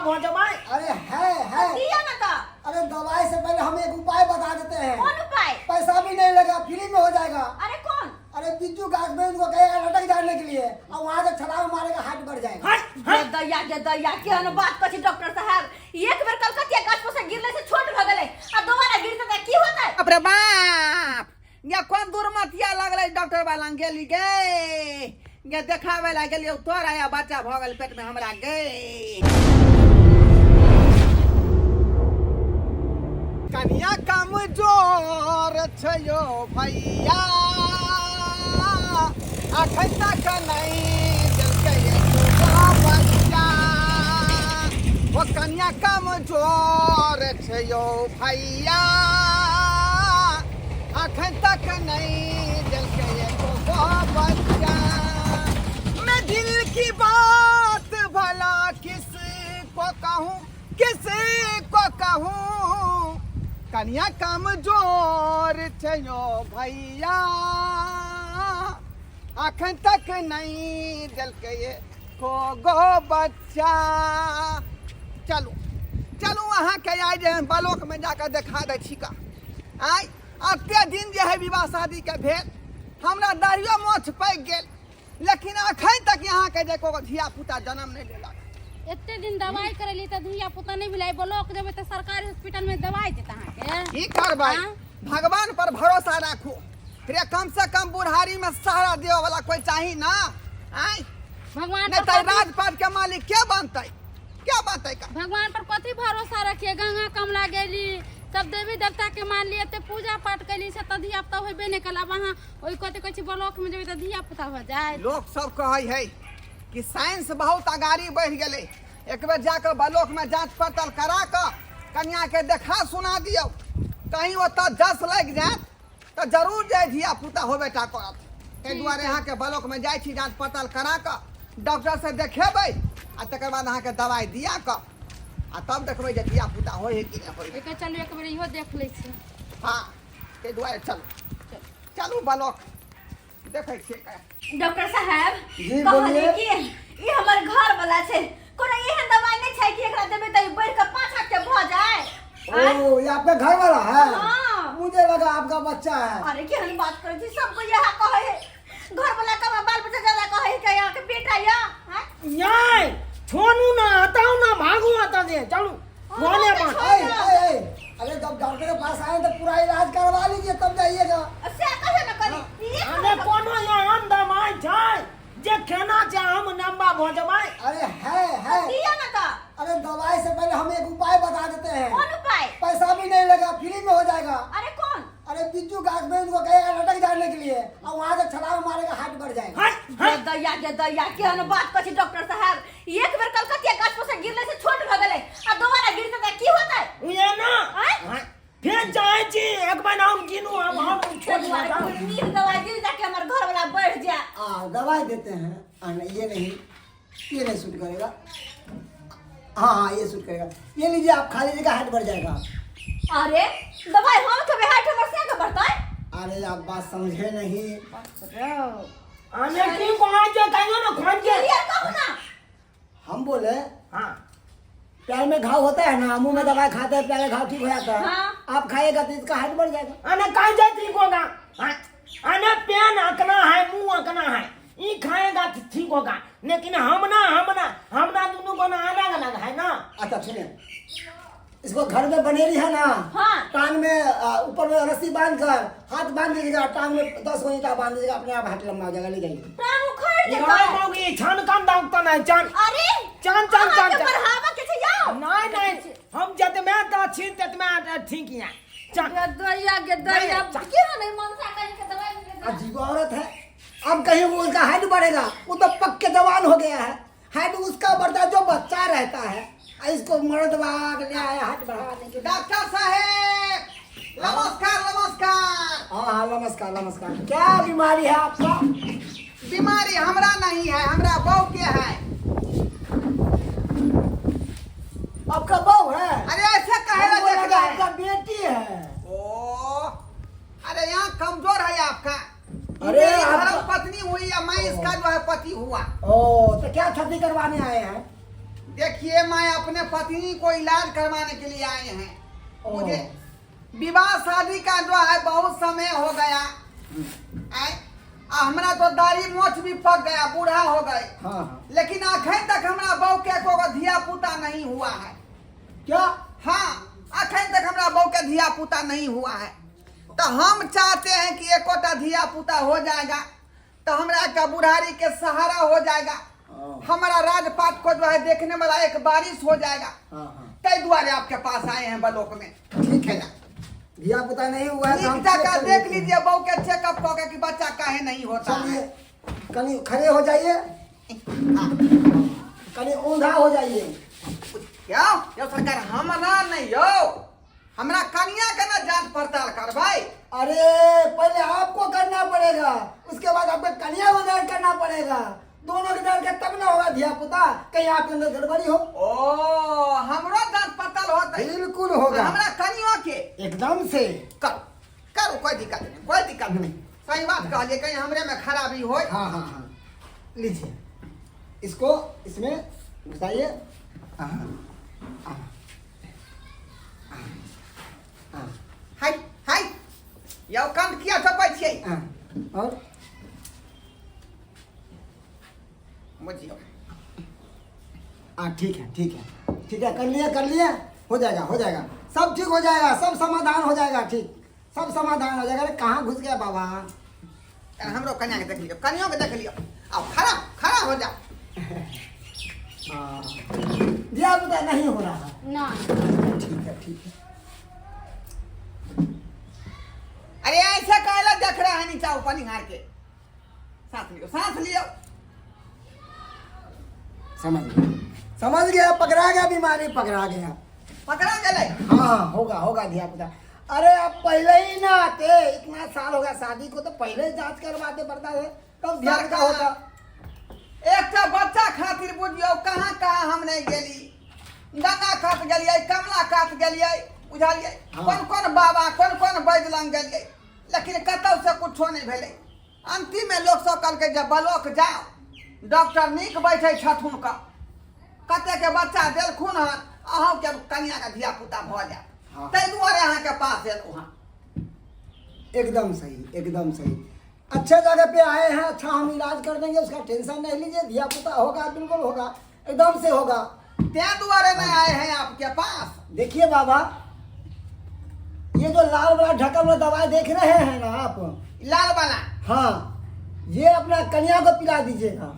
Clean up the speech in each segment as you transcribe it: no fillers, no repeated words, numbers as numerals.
भऽ जेबै। अरे है। दिया ना तो। अरे दवाई से पहले हम एक उपाय बता देते हैं। कौन उपाय? पैसा भी नहीं लगा, फ्री में हो जाएगा। अरे कौन? अरे बिज्जू गाछ में उनको कहेगा लटक जाने के लिए और वहां से छलांग मारेगा, हाइट बढ़ जाएगा। हट हट। गे दैया, गे दैया, केहन बात कहै छी डॉक्टर साहब? एक बेर कलकतिया गाछ पर से गिरले से छोट भऽ गेलै आ दोबारा गिरतै तऽ की होतै? बाप रे बाप, गे कोन दुर्मतिया लगलै डॉक्टर वाला गेली गे, गे देखाबै ला गेलियौ तोरा या बच्चा भऽ गेल पेट में हमरा गे। कनिया कमजोर छै यौ भैया, अखन तक नहि देलकै एको बच्चा। ओ कनिया कमजोर छै यौ भैया, अखन तक नहि देलकै एको बच्चा। मैं दिल की बात भला किसको कहूँ, किसको कहूँ, कनिया कमजोर छै यौ भैया, अखन तक नहि देलकै एको गो बच्चा। चलू चलू, अहाँके आइ जे हम ब्लॉकमे जाकऽ देखा दै छी का। आइ एते दिन जे है विवाह शादीके भेल, हमरा दाढ़ियो मोछ पाकि गेल, लेकिन अखन तक अहाँके जे एको गो धिया पुता जन्म नहि लेलक। एते दिन दवाई करेली तऽ धिया पुता नहि भेलै, ब्लॉक जेबै तऽ सरकारी हॉस्पिटल में दवाई देत अहाँके। की करबै? हाँ? भगवान पर भरोसा राखू रे, कम से कम बुढ़ारी में सहारा देवे वाला कोई चाही ना। आय भगवान नहीं पर तो कथी- राजपाट के मालिक के बनतै, के बनतै का? भगवान पर कथी भरोसा रखिए? गंगा कमला गेली, सब देवी देवता के मान लिए, एते पूजा पाठ कैली से तऽ धिया पुता होबे नहि कयल। आब अहाँ ओहि कथी कहै छी, ब्लॉक में जेबै तऽ धिया पुता हो जाए? लोक सब कहै है कि साइंस बहुत अगाड़ी बढ़ि गेलै, एक बेर जाकऽ ब्लॉक में जांच पड़ताल करा कऽ कन्या के देखा सुना दियौ, कहीं ओतऽ जस लागि जायत तऽ जरूर जाय धिया पुता होबे टा करत। ताहि दुआरे अहाँके ब्लॉक में जाइ छी, जांच पड़ताल करा कऽ डॉक्टर से देखेबै आ तकर बाद अहाँके दवाइ दिया कऽ आ तब देखबै जे धिया पुता होइ है कि नहि होइ है। एकर चलू एक बेर इहो देख लै छी। हँ, ताहि दुआरे चलू चलू ब्लॉक देखै छियै का। डॉक्टर साहब जी, कहलियै बोलिए। कि ई हमर घर वाला छै, कोनो एहन दवाई नहि छै कि एकरा देबै तऽ ई बढ़ि कऽ 5 हाथ के भऽ जाय? आँय? ओ ये आपका घर वाला है? हाँ। मुझे लगा आपका बच्चा है। अरे केहन बात करै छी, सबको इएह कहै है घर वाला कम बाल बच्चा ज्यादा कहै है कि अहाँके बेटा या आँय? नहीं छोड़ू ना, हटाओ ना, भागू आता से, चलू बोले हाँ, बात। ए, ए, ए, अरे जब डॉक्टर के पास आए तो पूरा इलाज करवा लीजिए तब जाइएगा। से कहे ना करी ई अरे कोनो एहन दवाई छै जे खेना छै हम लम्बा भऽ जेबै? अरे है। दिया ना तो। अरे दवाई से पहले हम एक उपाय बता देते हैं। कौन उपाय? पैसा भी नहीं लगा, फ्री में हो जाएगा। अरे कौन? अरे बिज्जू गाछ में उनको कहेगा लटक जाने के लिए और वहां से छलांग मारेगा, हाइट बढ़ जाएगा। हट गे हट। दैया, गे दैया, केहन बात कहै छी डॉक्टर साहब? एक बेर कलकतिया गाछ पर से गिरले से छोट भऽ गेलै आ दोबारा गिरतै तऽ की होतै? उहे ना। आँय? हाँ, फिर जाइ छी एक महीना हम गिनू, हम छोड़ ताहि दुआरे कोइ नीक दवाई दियौ जाके हमर घर वाला बढ़ि जाए। आ दवाई देते हैं। आ, नहीं, ये नहीं, ये नहीं सूट करेगा। हाँ हाँ, ये सूट करेगा, ये लीजिए आप खा लीजिएगा, हाइट बढ़ जाएगा। अरे दवाई हम खेबै, हाइट हमर से के बढ़तै? अरे आप बात समझे नहीं। अने की कहै छै कहियो ना खोज के। क्लियर कहू ना। हम बोले हाँ। पैर में घाव होता है ना, मुंह में दवाई खाते हैं, पैर में घाव ठीक हो जाता है। हाँ। आप खाइएगा तो इसका हाइट बढ़ जाएगा। अने कहीं जाए ठीक होगा। हाँ। अने पेन अकना है, मुंह अकना है, ई खाएगा तो ठीक होगा, लेकिन हम ना दोनों को ना अलग अलग है ना। अच्छा सुनिए, इसको घर में बनेरी है ना। हाँ। टांग में ऊपर में रस्सी बांध कर हाथ बांध दीजिएगा, टांग में 10 गो ईंटा बांध दीजिएगा, अपने आप हाथ लंबा हो जाएगा। ले जाइए। टांग उखड़ जेतै। गाय मौगी छान कम डॉक्टर नहीं छान। अरे चान, चान, अहाँके चान, चान। बढ़ावा के छै यौ। नहीं नहीं, हम जतमे तो छी ततमे ठीक है। चान। गे दैया, गे दैया, नहीं, क्यों नहीं मनसा कहीं के दवाई मिले? अजीब औरत है, अब कहीं वो उसका हाइट बढ़ेगा, वो तो पक्के जवान हो गया है। हाइट उसका बढ़ता है जो बच्चा रहता है, आ इसको मर्द बाग ले आया हाइट बढ़ाने के लिए। डॉक्टर साहेब नमस्कार नमस्कार। हाँ हाँ नमस्कार नमस्कार। क्या बीमारी है आपका? बीमारी हमरा नहीं है, हमरा बहू के है। आपका बहू है? अरे ऐसे कहे ला हमको देख लगा रहे हैं। आपका बेटी है। ओ अरे यहाँ कमजोर है आपका। अरे मेरी आपका- धर्म पत्नी हुई या मैं इसका जो है पति हुआ। ओ तो क्या छठी करवाने आए हैं? देखिए, मैं अपने पत्नी को इलाज करवाने के लिए आए हैं। मुझे विवाह शादी का जो है बहुत समय हो गया। आए, आ हमरा तो दाढ़ी मोछ भी पक गया, बूढ़ा हो गए। हाँ हाँ। लेकिन अखन तक हमरा बहू के एको गो धिया पुता नहीं हुआ है। क्या? हाँ, अखन तक हमरा बहू के धिया पुता नहीं हुआ है। तो हम चाहते हैं कि एकोटा धिया पुता हो जाएगा तो हमरा का बुढ़ारी के सहारा हो जाएगा। हाँ। हमारा राजपाट को जो है देखने वाला एक बारिश हो जाएगा। हाँ हाँ। तै दुआरे आपके पास आए हैं ब्लॉक में। ठीक है, धिया पुता नहीं हुआ है तो हम नीक जगह चेक कर देख लेते हैं। लीजिए, बहू के चेकअप कऽ के कि बच्चा काहे नहीं होता चलिए है। कनी खड़े हो जाइए। हाँ। कनी औंधा हो जाइए। यौ यौ सरकार, हमरा नहीं यौ, हमरा कनिया के ना जांच पड़ताल करबै। अरे पहले आपको करना पड़ेगा, उसके बाद आपके कन्या को दर्द करना पड़ेगा। दोनों के दर्द के तब ना होगा धिया पुता, कहीं आपके अंदर गड़बड़ी हो। ओ हमरो जांच पड़ताल होतै? बिल्कुल होगा। हमरा कनियो के? एकदम से। करू करू, कोई दिक्कत नहीं, कोई दिक्कत नहीं। सही बात कहलिए, कहीं हमरे में खराबी होय। हाँ हाँ हाँ, लीजिए इसको इसमें घुसाइए। हाँ हाँ हाँ। हाय हाय यौ, कंठ किया चपै छियै? हाँ, और बुझियौ। हाँ ठीक है ठीक है ठीक है, कर लिया कर लिया, हो जाएगा हो जाएगा, सब ठीक हो जाएगा, सब समाधान हो जाएगा, ठीक सब समाधान हो जाएगा। अरे कहाँ घुस गया बाबा? हमरो कन्या के देख लियौ, कनियो के देख लियौ। आब खड़ा खड़ा हो जाओ। हाँ, धिया पुता नहीं हो रहा है? नहीं। ठीक है ठीक है। अरे ऐसे काहे देख रहा है नीचा ऊपर निहार के? सांस लियो, सांस लियो। समझ गया समझ गया, पकड़ा गया, बीमारी पकड़ा गया। पकड़ा गेलै? हाँ होगा होगा धिया पुता। अरे आप पहले ही ना आते, इतना साल हो गया शादी को, तो पहले ही जांच करवाते पड़ता है, तब धिया पुता होता। एकटा बच्चा खातिर बुझियौ कहाँ कहाँ हम नहीं गेली। गंगा कात गेलियै, कमला कात गेलियै, बुझलियै? हाँ। कोन कोन बाबा, कोन कोन वैद्य लग गेलियै, लेकिन कतौ से कुछो नहीं भेलै। अंतिम में लोक सब कहलकै जे ब्लॉक जाओ, डॉक्टर नीक बैठे छथुन, का कते के बच्चा देलखुन हन, अहूँके कनिया के धिया पुता भऽ जायत। हाँ। ताहि दुआरे अहाँके पास एलहुँ हन। एकदम सही एकदम सही, अच्छे जगह पे आए हैं। अच्छा हम इलाज कर देंगे, उसका टेंशन नहीं लीजिए। धिया पुता होगा, बिल्कुल होगा, एकदम से होगा। ताहि दुआरे नहीं आए हैं आपके पास। देखिए बाबा, ये जो लाल वाला ढक्कन वाला दवाई देख रहे हैं ना आप? लाल वाला? हाँ, ये अपना कन्या को पिला दीजिएगा।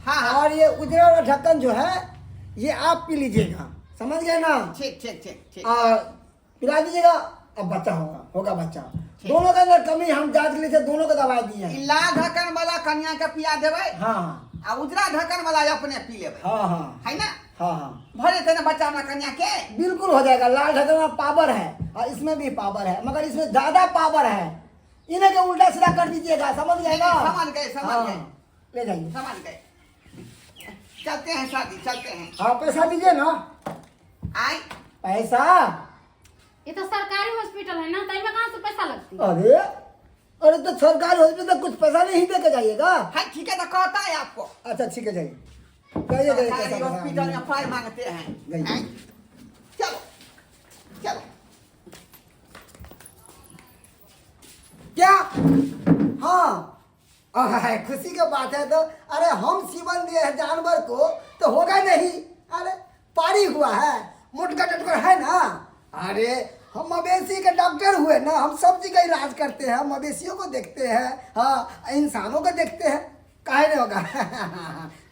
हाँ हाँ। और ये उजला वाला ढक्कन जो है ये आप पी लीजिएगा, समझ गए ना? ठीक ठीक ठीक ठीक। और पिला दीजिएगा, अब बच्चा होगा, होगा बच्चा। दोनों के अंदर कमी हम जांच लिए थे, दोनों को दवाई दी है। ई लाल ढक्कन वाला कनिया के पिया देबै। हाँ हाँ। आ उजरा ढक्कन वाला अपने पी लेबै। हाँ हाँ। है ना? हाँ हाँ। भऽ जेतै ने बच्चा हमरा कन्या के? बिल्कुल हो जाएगा। लाल ढक्कन में पावर है और इसमें भी पावर है, मगर इसमें ज्यादा पावर है। इन्हें के उल्टा सीधा कर दीजिएगा, समझ गए ना? समझ गए, समझ हाँ, गए। ले जाइए। समझ गए, चलते हैं शादी, चलते हैं। हाँ, पैसा दीजिए ना। आय? पैसा। ये तो सरकारी हॉस्पिटल है ना, तो में कहाँ से पैसा लगती? अरे अरे, तो सरकारी हॉस्पिटल कुछ पैसा नहीं दे के जाइएगा? हाँ ठीक है, तो कहता है आपको। अच्छा ठीक है, जाइए जाइए जाइए। सरकारी पैसा हॉस्पिटल में पाई मांगते हैं? जाइए। आय? चलो चलो। क्या? हाँ अरे, खुशी की बात है तो। अरे हम सीवन दिए हैं जानवर को तो होगा नहीं। अरे पारी हुआ है, मोटका टटकर है ना। अरे हम मवेशी के डॉक्टर हुए ना, हम सब चीज का इलाज करते हैं, मवेशियों को देखते हैं, हाँ इंसानों को देखते हैं, काहे नहीं होगा।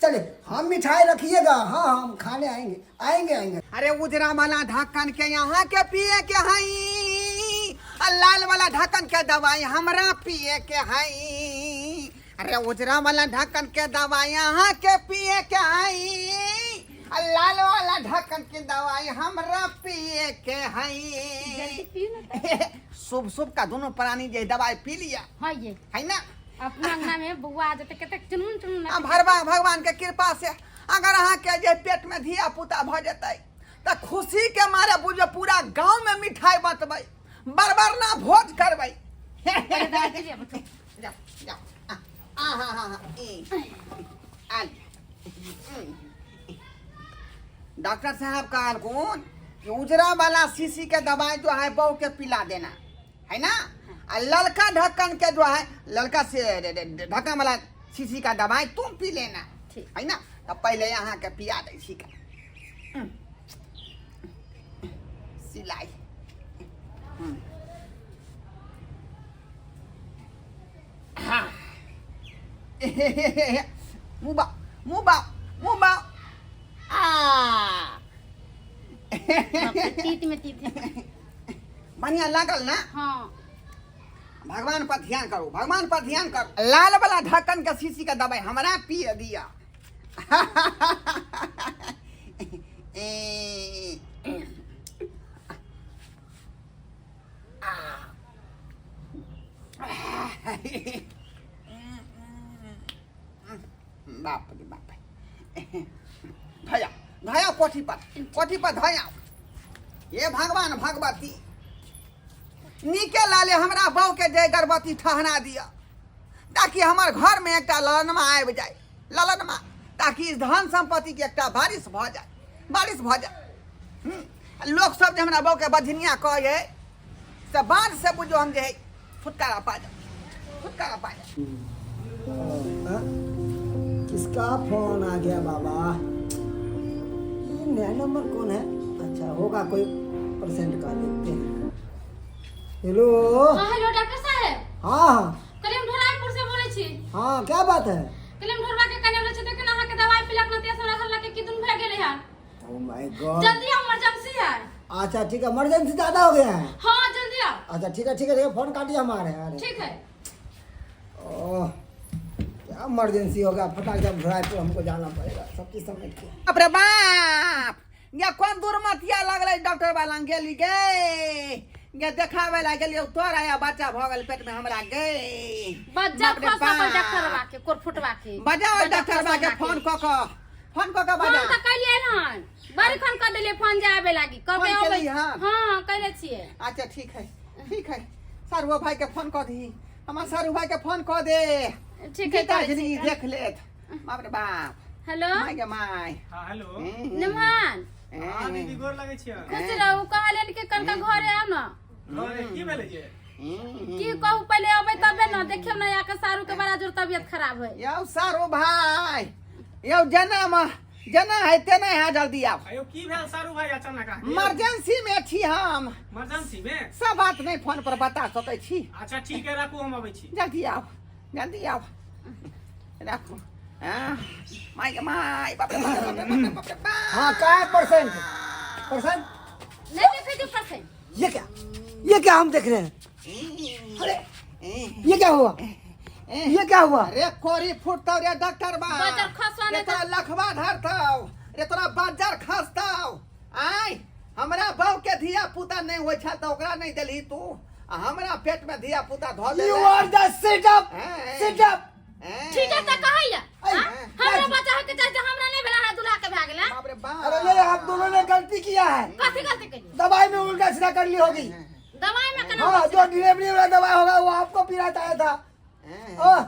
चलिए हम मिठाई रखिएगा, हाँ हम खाने आएंगे आएंगे आएंगे। अरे उजरा वाला ढक्कन के यहाँ के पिए के हई, आ लाल वाला ढक्कन के दवाई हमरा पिए के हई। अरे उजरा वाला ढक्कन के दवाई यहाँ के पिए के हई, आ लाल वाला ढक्कन के दवाई हमरा पिए के हई। जल्दी पी ना। शुभ शुभ का दोनों प्राणी जे दवाई पी लिया। हाँ ये। है ना? अपना अंगना में बउआ आ जेतै, कतेक चुनमुन चुनमुन। आ भरवा भगवान के कृपा से अगर अहाँ के जे पेट में धिया पुता भऽ जेतै तऽ खुशी के मारे बुझो पूरा गांव में मिठाई बंटबै, बरबर ना भोज करबै। पहिले दवाई पी लिअ बच्चो। जाओ जाओ, आ आ हाँ हाँ हाँ, ई आ लिअ। डॉक्टर साहब कहलखुन कि उजरा वाला शीशी के दवाई जो है बहू के पिला देना है ना, आ ललका ढक्कन के जो है ललका से ढक्कन वाला शीशी का दवाई तुम पी लेना, ठीक। है ना। तो पहले यहाँ के पिया दै छी का सिलाई। हाँ मुबा मुबा मुबा आ तीत में तीत है। बढ़िया लागल ना? हाँ। भगवान पर ध्यान करू, भगवान पर ध्यान करू। लाल वाला ढक्कन के शीशी के दवाई हमरा पिए दिया। बाप रे बाप, धया धया कोठी पर, कोठी पर धया। हे भगवान भगवती, नीके लाले हमरा बहू के जय गर्भवती ठहरा दिया, ताकि हमर घर में एकटा ललनमा आबि जाए, ललनमा, ताकि इस धन संपत्ति के एकटा बारिश भऽ जाए, बारिश भऽ जाए। लोक सब जे हमरा बहू के बझनिया कहै से बाँझ से बुझो हम जे है छुटकारा पा जाए, छुटकारा पा जाए। हाँ? किसका फोन आ गया बाबा? ये नया नंबर कौन है? अच्छा होगा कोई परसेंट का, देखते हैं। हेलो। हाँ हेलो डॉक्टर साहब। हाँ हाँ। कल हम ढोराईपुर से बोले छी। हाँ क्या बात है? कल हम ढोरवा के कने बोले छी, देखिन अहाँ के दवाई पिलक न तेस हमरा घर लके किदुन भए गेलै हन। ओ my God. जल्दी आओ, इमरजेंसी है। अच्छा ठीक है, इमरजेंसी ज्यादा हो गया है। हाँ जल्दी आओ। अच्छा ठीक है ठीक है ठीक है, फोन काटिए हमारे। अरे ठीक है। ओह क्या इमरजेंसी होगा, फटाक जब ढोराईपुर हमको जाना पड़ेगा सब चीज समेट के। बाप रे बाप, ये कोन दुर्मतिया लगलै डॉक्टर वाला गेली गे, गे देखावे ला गेलियो तोरा या बच्चा भऽ गेल पेट में हमरा गे। बच्चा बाप रे फंसा पर बाप। डॉक्टरवा के कोरफुटवा के बजाओ डॉक्टरवा के फोन क क, फोन क क फोन बजा। तऽ कैलियै हन, बड़ी खन कऽ देलियै फोन जे आबे लागी फोन कहलकै अबै। केलियै हन? हाँ कैले छियै। अच्छा ठीक है ठीक है, सारू भाई के फोन कऽ दही, हमर सारू भाई के फोन कऽ दे। ठीक है, जीता करै जिंदगी छी। देख लेत। बाप रे बाप। हेलो। My गे my. हाँ हेलो। निमहान। हाँ दीदी गोर लगै छियै। खुश रहू। कहलियन कि कनका घरे आउ न। घरे की भेलै जे? की कहू, पहिले अबै तबे न देखियौ न आके सारू के बड़ा जोर तबियत खराब है। यौ सारू भाई, यौ जेना जेना है तेना है, जल्दी आउ। आयो की भेल सारू भाई अचानक अहाँके? इमरजेंसी में छी हम। इमरजेंसी में? सब बात नहीं फोन पर बता सकै छी। अच्छा ठीक है, राखू हम अबै छी। जल्दी आउ जल्दी आउ, राखू। हाँ, my गे my, बाप रे बाप रे बाप रे बाप रे बाप। हाँ का है परसेंट? परसेंट नहीं देखे जो परसेंट। ये क्या, ये क्या हम देख रहे हैं? अरे ये क्या हुआ, ये क्या हुआ? अरे कोरी फुटतौ रे डॉक्टर बा, बाजार खसवा रे नहीं तोरा लखवा धरतौ रे, तोरा बाजार खसतौ। आय हमरा बहू के धिया पुता नहीं होइ छल तऽ ओकरा नहीं देलही तू, आ हमरा पेट में धिया पुता धऽ you देले। आर the sit up, हैं। Sit up. हैं। ठीक है तऽ कहैया ऐ, हमरा बच्चा होके चाहे जे हमरा नहीं भेला है दूल्हा के भए गेला। बाप रे बाप। अरे नहीं, आप दोनों ने गलती किया है। कथी गलती केलियै? दवाई में उल्टा सीधा कर ली होगी। दवाई में केना? हाँ जो डिलीवरी वाला दवाई होगा वो आपको पिलाता आया था। ओह,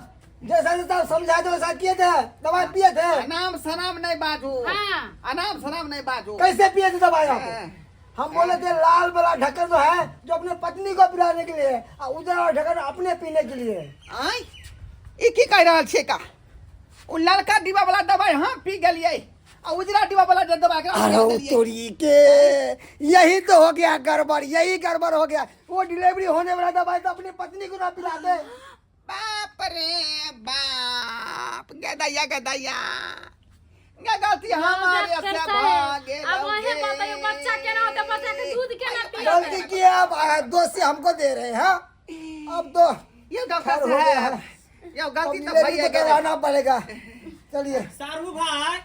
जैसा जैसा आप समझा दो वैसा किए थे, दवाई पिए थे। अनाम शनाम नहीं बाजू। हाँ। अनाम शनाम नहीं बाजू। कैसे पिए थे दवाई आप? हैं। हम बोले थे लाल वाला ढक्कन जो है जो अपने पत्नी को पिलाने के लिए, और उजला वाला ढक्कन अपने पीने के लिए। आय ई की कहि रहल छियै का? ओ ललका डिब्बा वाला दवाई हम पी गेलियै, आ उजरा डिब्बा वाला जे दवाई एकरा अरे पिया ओ देलियै। तोरी के, यही तो हो गया गड़बड़, यही गड़बड़ हो गया। वो डिलीवरी होने वाला दवाई तो अपनी पत्नी को ना पिला दे। बाप रे बाप, गदैया गदैया गे, गलती हमारे डॉक्टर से साहेब, भऽ गेल। अब अहें बतैयौ बच्चा केना होतै, बच्चा के दूध केना पियतै? गलती की है, अब दोष से हमको दे रहे हैं। अब तो यौ डॉक्टर खैर हो गया साहब, है। यौ अब गलती तऽ डिलीवरी भइए तो गेलै। करवाना पड़ेगा। चलिए सारू भाई,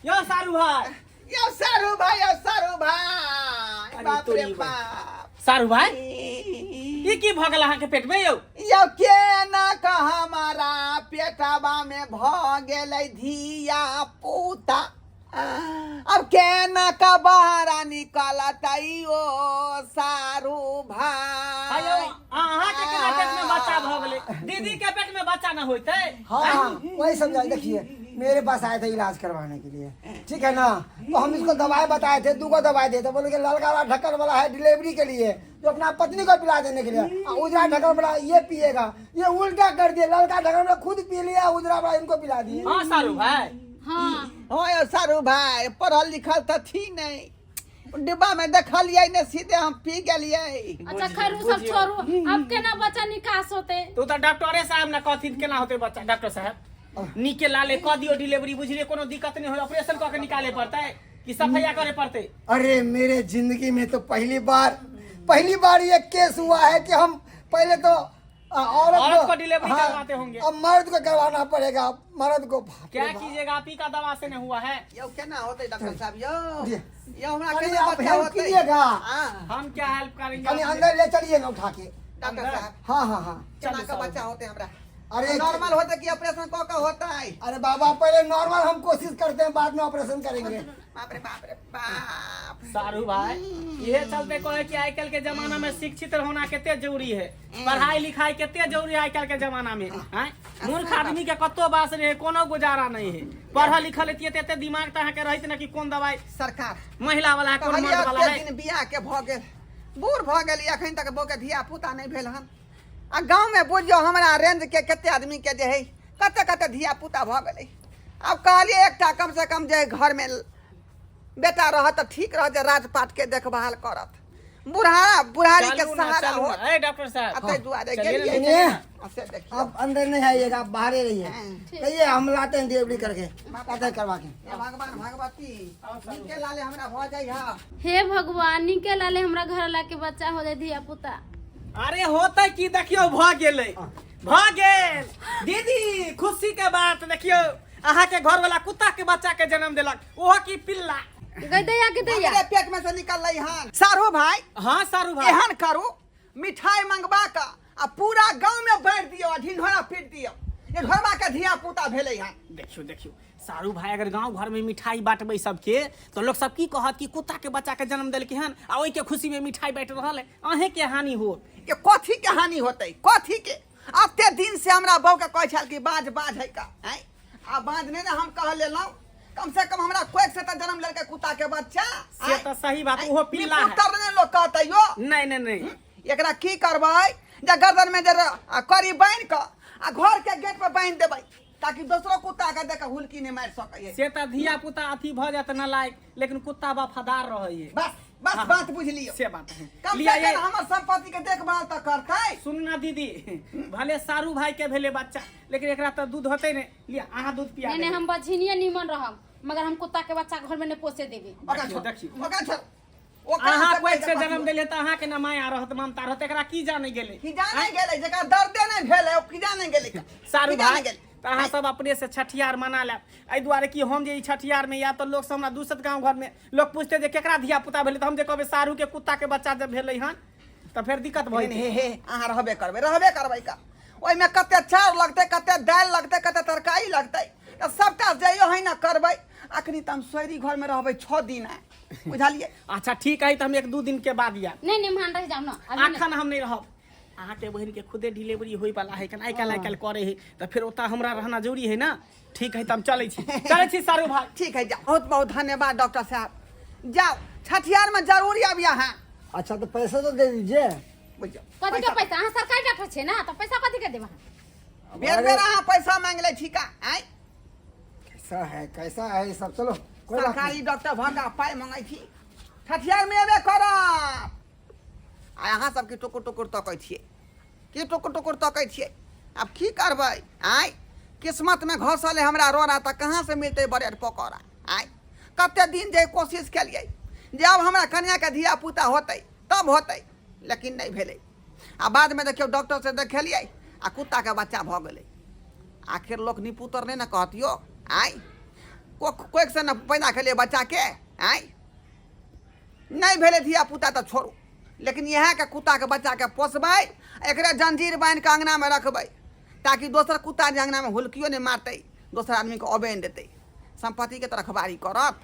यौ सारू भाई, यौ सारू भाई, यौ सारू भाई, अरे बाप रे तोरी बाप। सारू भाई ई की भऽ गेल अहाँके पेट में यौ? यौ केना कऽ हमारा पेटवा में भऽ गेलै धिया पुता, अब केना कऽ बहरा निकलतै ओ सारू आयौ भाई? अहाँके केना पेट में बच्चा भऽ गेलै? दीदी के पेट में बच्चा न होते। हाँ हाँ, वही समझा। देखिए मेरे पास आए थे इलाज करवाने के लिए, ठीक है ना, तो हम इसको दवाई बताए थे, दो दवाई दिए थे, बोले कि ललका वाला ढक्कन वाला है डिलीवरी के लिए, जो अपना पत्नी को पिला देने के लिए, और उजला ढक्कन वाला ये पिएगा। ये उल्टा कर दिए, ललका ढक्कन वाला खुद पी लिया, उजला वाला इनको पिला दिए। हाँ सारू भाई। हाँ। हाँ यौ सारू भाई, पढ़ल लिखल तऽ छी नहि, डिब्बा में देखलियै ने, सीधे हम पी गेलियै। अच्छा खैर उ सब छोड़ू, अब केना बच्चा निकास होते? तू तऽ डॉक्टरे साहब ने कहथिन केना होते बच्चा। डॉक्टर साहब नीके लाले कऽ दियौ डिलीवरी, बुझलियै? कोनो दिक्कत नहीं होय, ऑपरेशन कऽ के निकाले पड़तै कि सफैया करे पड़तै? अरे मेरे जिंदगी में तो पहली बार ये केस हुआ है कि हम पहले तो औरत औरत को डिलीवरी करवाते होंगे। अब मर्द को करवाना पड़ेगा, मर्द को। बाप क्या रे बाप। कीजिएगा, आप ही का दवा से नहीं हुआ है। यौ केना होतै डॉक्टर साहब यौ? जी। यौ हमरा अरे केना आप बच्चा हेल्प होतै? कीजिएगा। हाँ। हम क्या हेल्प करेंगे? कहीं अंदर ले चलिए ना उठा के। डॉक्टर साहब। हाँ हाँ हाँ। केना के बच्चा होतै हमरा? अरे नॉर्मल होतै कि ऑपरेशन कऽ के होतै? अरे बाबा, पहले नॉर्मल हम कोशिश करते हैं, बाद में ऑपरेशन करेंगे। बाप रे बाप रे बाप। सारू भाई, ये चलते कहे कि आजकल के जमाना में शिक्षित होना कते जरूरी है, पढ़ाई लिखाई कते जरूरी है आजकल के जमाना में, हैं? मूर्ख आदमी के कतो बास रहे कोनो गुजारा नहीं है। पढ़ल लिखल रहतियै तऽ एते दिमाग तऽ अहाँके रहैत ने कि कोन दवाई सरकार महिला वाला है, कोन कहलियै मर्द वाला एते है। दिन बियाह के भऽ गेल, बूढ़ भऽ गेली, अखन तक बौके धिया पुता नहि भेल हन। आ गाँवमे बुझियौ हमरा रेंज के कते आदमी के जे है कते कते धिया पुता भऽ गेलै। आब कहलियै एकटा कम से कम जे घरमे बेटा रहत तऽ ठीक रहत, जे राजपाट के देखभाल करत, बुढ़ारा बुढ़ारी के चलू ना, सहारा चलू ना। होत। ए डॉक्टर साहब। आ ताहि दुआरे चलिए ना, गेलियै। सुनिए। आ से देखियौ। आप अंदर नहीं आइएगा, आप बाहर ही रहिए। कहिए हम लाते हैं डिलीवरी करके, लाते हैं करवा के। हे भगवान भगवती, नीके लाले हमरा भऽ जाइ हा। हे भगवान, निके लाले हमरा घर ला के बच्चा हो जाए धिया पुता। अरे होते की, देखियौ भऽ गेलै, भऽ गेल। दीदी, खुशी के बात, देखियौ अहाँ के घर वाला कुत्ता के बच्चा के जन्म देलक, ओहो की पिल्ला। गदैया गदैया। हमरे पेट में से निकललै हन सारू भाई। हाँ सारू भाई। एहन करू, मिठाई मंगवा कऽ आ पूरा गाँव में बांटि दियौ आ ढिंढोरा पीट दियौ जे घरवा के धिया पुता भेलै हन। देखियौ देखियौ सारू भाई, अगर गांव घर में मिठाई बांटबै सबके तो लोग सब की कहत कि कुत्ता के बच्चा के जन्म देलकै हन आ ओहि के खुशी में मिठाई बांटि रहल है, अहें के हानि हो। ये कथी के हानि होतै? कथी के? एते दिन से हमरा बहू के कहै छल कि बाज बाज है का आँय, आ बाज नहि ने हम कह लेलहुँ, कम से कम हमरा कोख से तऽ जन्म लेलकै कुत्ता के बच्चा। से तऽ सही बात, ओहो पिल्ला है। पुत्र ने लोग कहतै यो। नहीं नहीं नहीं। एकरा की करबै जे गर्दन में जे आ करी बान्हि कऽ आ घर के गेट पर बान्हि देबै ताकि दोसरो कुत्ता के देख हुलकी नहि मारि सकै। से तऽ धिया पुता अथी भऽ जायत नालायक, लेकिन कुत्ता वफादार रहै है। बस बस। हाँ। बात बुझ लियौ। से बात है। कम लिया से ये कम हमर संपत्ति के देखभाल तऽ करतै। सुन ना दीदी, भले सारू भाई के भेले बच्चा, लेकिन एकरा तऽ दूध होतै ने, लिया अहाँ दूध पिया नहीं नहीं, देबै। हम बझिनिए निमन रहम, मगर हम कुत्ता के बच्चा घर में नहीं पोसे देबे। ओकरा देखियौ, छोड़। देखियौ। ओकरा छोड़, ओकरा अहाँ से कोई से कोई जन्म देले तऽ अहाँ के ना माया रहत ममता रहत, एकरा की जाने गेलै? की जाने गेलै? जकरा दर्दे नहि भेलै ओ की जाने गेलै? सारू की जाने भाई गेलै? तऽ अहाँ सब अपने से छठियार मना लेब, एहि दुआरे कि हम जे ई छठियार में आयब तऽ लोक सब हमरा दूसत, गाँव घर में लोक पूछते जे केकरा धिया पुता भेलै, तऽ हम जे कहबै सारू के कुत्ता के बच्चा जब भेलै हन तऽ फेर दिक्कत भऽ हे जेतै। हे, अहाँ रहबे करबै, रहबे करबै का। ओहिमे कते चाउर लगतै, कते दालि लगतै, कते तरकारी लगतै, तऽ सबटा जइयो है ने करबै। अखनी तऽ हम सोहरी घरमे रहबै 6 दिन है, बुझलियै? अच्छा ठीक है, तऽ हम एक दू दिन के बाद आयब। नहीं नहीं, मान रह जाओ ना अभी नहीं। अखन हम नहीं रहब, अहाँके बहिन के खुदे डिलीवरी होय वाला है, आइ काल्हि आइ काल्हि करे है तऽ फेर ओतऽ हमरा रहना जरूरी है ना। ठीक है, तऽ हम चलै छी, चलै छी सारू भाई। ठीक है, जाओ। बहुत बहुत धन्यवाद डॉक्टर साहब। जाओ, छठियार में जरूर आबी अहाँ। अच्छा, तो पैसा तो दे दीजिए। बुझियौ। कथी के पैसा? अहाँ सरकारी डॉक्टर छै ना, तऽ पैसा कथी के देब अहाँ? बेर बेर अहाँ पैसा मांगि लै छी का आँय? कैसा है, कैसा है ये सब, चलो कोई बात नहीं। सरकारी डॉक्टर भऽ कऽ पाइ मंगै छी। छठियार में एबे करब। आ अहाँ सब की टुकुर टुकुर तकै छियै? की टुकुर टुकुर तकै छियै? आब की करबै आँय? किस्मतमे घसल है हमरा रोड़ा तऽ कहाँ से मिलतै ब्रेड पकौड़ा आँय? कते दिन जे कोशिश केलियै जे आब हमरा कनियाके धिया पुता होतै तब होतै, लेकिन नहि भेलै। आ बादमे देखियौ डॉक्टर से देखेलियै आ कुत्ताके बच्चा भऽ गेलै। आखिर लोक निपुतर नहि ने कहतियो आँय? कोख से ने पैदा केलियै बच्चाके आँय? नहि भेलै धिया पुता तऽ छोड़ू, लेकिन इएहके कुत्ताके बच्चाके पोसबै, एकरे जंजीर बान्हि कऽ अङ्गनामे रखबै ताकि दोसर कुत्ता जे अङ्गनामे हुलकियो नहि मारतै, दोसर आदमीके अबे नहि देतै, सम्पत्तिके तऽ रखबारी करत।